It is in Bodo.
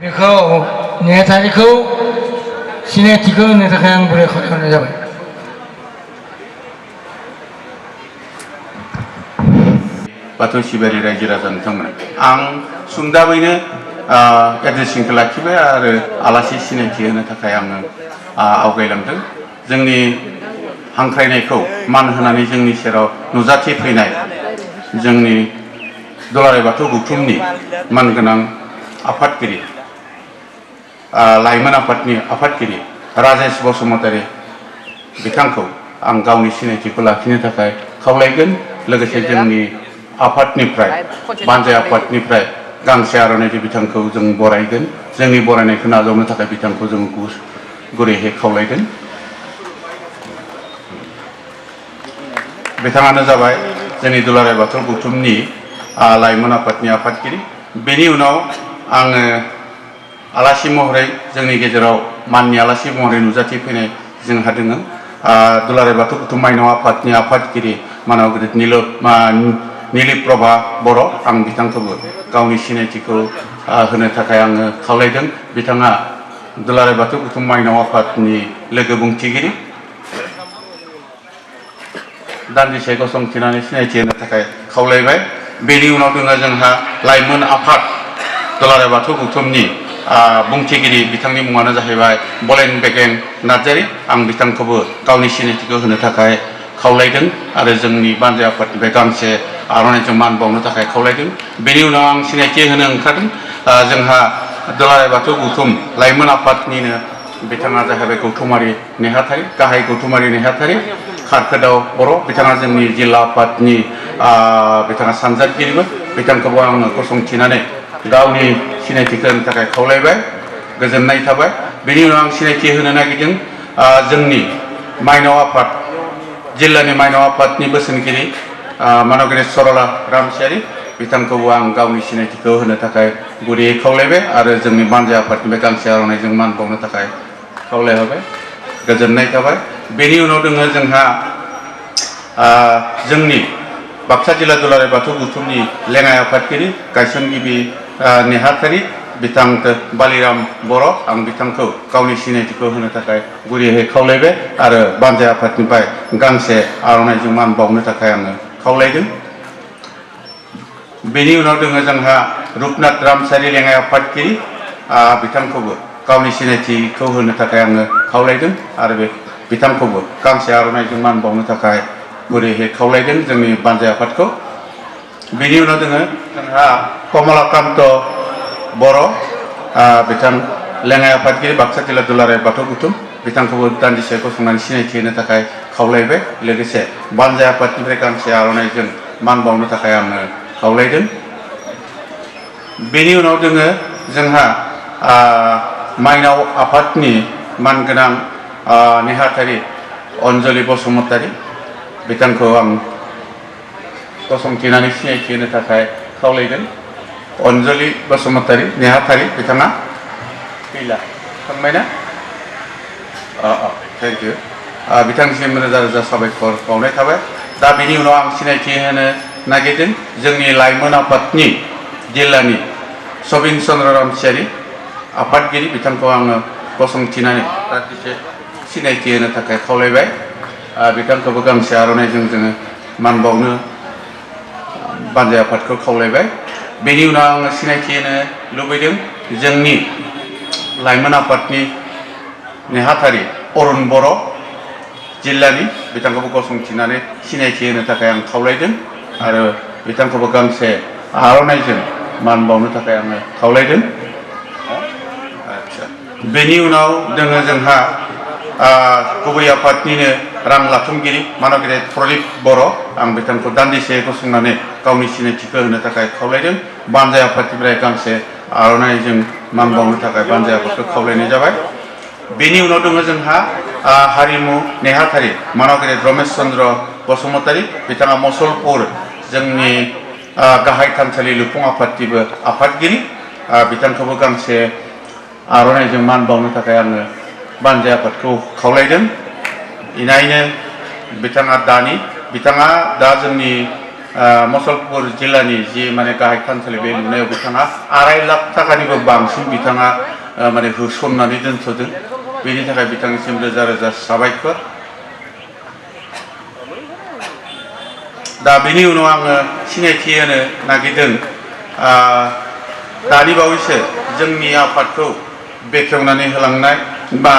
बेखौ नेहाथारिखौ सिनायथिखौ होनो थाखाय आं बुंनाय खावलायहरनाय जाबाय। बाथौ सिबियारि रायजो राजा नोंथांमोन, आं सुंदाबैनो एड्रेसिंखौ लाखिबाय आरो आलासि सिनायथि होनो थाखाय आङो आवगायलांदों। जोंनि हांख्रायनायखौ मान होनानै जोंनि सेराव नुजाथि फैनाय जोंनि दुलाराय बाथौ गौथुमनि मानगोनां आफादगिरि, लाइमोन आफादनि आफादगिरि राजेश बसुमतारी बिथांखौ आं गावनि सिनायथिखौ लाखिनो थाखाय खावलायगोन। लोगोसे जोंनि आफादनिफ्राय बानजाय आफादनिफ्राय गांसे आर'नाइजों बिथांखौ जों बरायगोन। जोंनि बरायनायखौ नाजावनो थाखाय बिथांखौ जों गुरैयै खावलायगोन। बिथाङानो जाबाय जोंनि दुलाराय बाथौ गौथुमनि लाइमोन आफादनि आफादगिरि। बेनि उनाव आङो आलासि महरै जोंनि गेजेराव माननि आलासि महरै नुजाथि फैनाय जोंहा दोङो दुलाराय बाथौ गौथुम माइनाव आफादनि आफादगिरि मानाव गिदिर निलिप्रभा बर'। आं बिथांखौबो गावनि सिनायथिखौ होनो थाखाय आङो खावलायदों। बिथाङा दुलाराय बाथौ गौथुम माइनाव आफादनि लोगो बुंथिगिरि। दान्दिसे गसंथिनानै सिनायथि होनो थाखाय खावलायबाय। बेनि उनाव दङ जोंहा लाइमोन आफाद दुलाराय बाथौ गौथुमनि बुंथिगिरि, बिथांनि मुङानो जाहैबाय बलेन बेगें नार्जारी। आं बिथांखौबो गावनि सिनायथिखौ होनो थाखाय खावलायदों आरो जोंनि बानजाय आफादनिफ्राय गांसे आर'नाइजों मान बावनो थाखाय खावलायदों। बेनि उनाव आं सिनायथि होनो ओंखारदों जोंहा दुलाराय बाथौ गौथुम लाइमोन आफादनिनो बिथाङा जाहैबाय गौथुमारि नेहाथारि, गाहाय गौथुमारि नेहाथारि खारखोदाव बर'। बिथाङा जोंनि जिल्ला आफादनि बिथाङा सानजाथगिरिबो। बिथांखौबो आङो गसंथिनानै गावनि सिनायथिखौ होनो थाखाय खावलायबाय। गोजोननाय थाबाय। बेनि उनाव आं सिनायथि होनो नागिरदों जोंनि माइनाव आफाद, जिल्लानि माइनाव आफादनि बोसोनगिरि मानगिरि सरला रामसियारि। बिथांखौबो आं गावनि सिनायथिखौ होनो थाखाय गुरैयै खावलायबाय आरो जोंनि बानजाय आफादनिफ्राय गांसे आर'नाइजों मान बावनो थाखाय खावलायहरबाय। गोजोननाय थाबाय। बेनि उनाव दङ जोंहा जोंनि बाक्सा जिल्ला दुलाराय बाथौ गौथुमनि लेङाइ आफादगिरि गायसनगिरि नेहाथारि बिथां बालिराम बर'। आं बिथांखौ गावनि सिनायथिखौ होनो थाखाय गुरैयै खावलायबाय आरो बानजाय आफादनिफ्राय गांसे आर'नाइजों मान बावनो थाखाय आङो खावलायदों। बेनि उनाव दङ जोंहा रुपनाथ रामसियारि लेङाइ आफादगिरि, बिथांखौबो गावनि सिनायथिखौ होनो थाखाय आङो खावलायदों आरो बिथांखौबो गांसे आर'नाइजों मान बावनो थाखाय गुरैयै खावलायदों जोंनि बानजाय आफादखौ। बेनि उनाव दङ जोंहा कमलाकान्त बर', बिथां लेङाइ आफादगिरि बाक्सा जिल्ला दुलाराय बाथौ गौथुम। बिथांखौबो दान्दिसे गसंनानै सिनायथि होनो थाखाय खावलायबाय। लोगोसे बानजाय आफादनिफ्राय गांसे आर'नाइजों मान बावनो थाखाय आङो खावलायदों। बेनि उनाव दङ जोंहा माइनाव आफादनि मानगोनां नेहाथारि अनजलि बसुमतारी। बिथांखौ आं गसंथिनानै सिनायथि होनो थाखाय खावलायगोन। अनजलि बसुमतारी नेहाथारि, बिथाङा गैला, थांबायना? Thank you. बिथांनिसिम रोजा रोजा साबायखर बावनाय थाबाय। दा बेनि उनाव आं सिनायथि होनो नागिरदों जोंनि लाइमोन आफादनि जिल्लानि सबिन चन्द्र रामसियारि आफादगिरि। बिथांखौ आङो गसंथिनानै दान्दिसे सिनायथि होनो थाखाय खावलायबाय। बिथांखौबो गांसे आर'नाइजों जोङो मान बावनो बानजाय आफादखौ खावलायबाय। बेनि उनाव आङो सिनायथि होनो लुबैदों जोंनि लाइमोन आफादनि नेहाथारि अरुन बर' जिल्लानि, बिथांखौबो गसंथिनानै सिनायथि होनो थाखाय आं खावलायदों आरो बिथांखौबो गांसे आर'नाइजों मान बावनो थाखाय आङो खावलायदों। आदसा, बेनि उनाव दङ जोंहा गुबै आफादनिनो रां लाथुमगिरि मानगिरि प्रलिप बर'। आं बिथांखौ दान्दिसे गसंनानै गावनि सिनायथिखौ होनो थाखाय खावलायदों। बानजाय आफादनिफ्राय गांसे आर'नाइजों मान बावनो थाखाय बानजाय आफादखौ खावलायनाय जाबाय। बेनि उनाव दङ जोंहा हारिमु नेहाथारि मानगिरि रमेश चन्द्र बसुमतारी। बिथाङा मसलपुर जोंनि गाहाय थानसालि लुफुं आफादनिबो आफादगिरि। बिथांखौबो गांसे आर'नाइजों मान बावनो थाखाय आङो बानजाय आफादखौ खावलायदों। इनायनो बिथाङा दा जोंनि मुसलपुर जिल्लानि जि माने गाहाय थानसालि बे लुनायाव बिथाङा 2.5 लाख थाखानिबो बांसिन बिथाङा माने होसननानै दोनथ'दों। बेनि थाखाय बिथांनिसिम रोजा रोजा साबायखर। दा बेनि उनाव आङो सिनायथि होनो नागिरदों दानि बावैसो जोंनि आफादखौ बेखेवनानै होलांनाय बा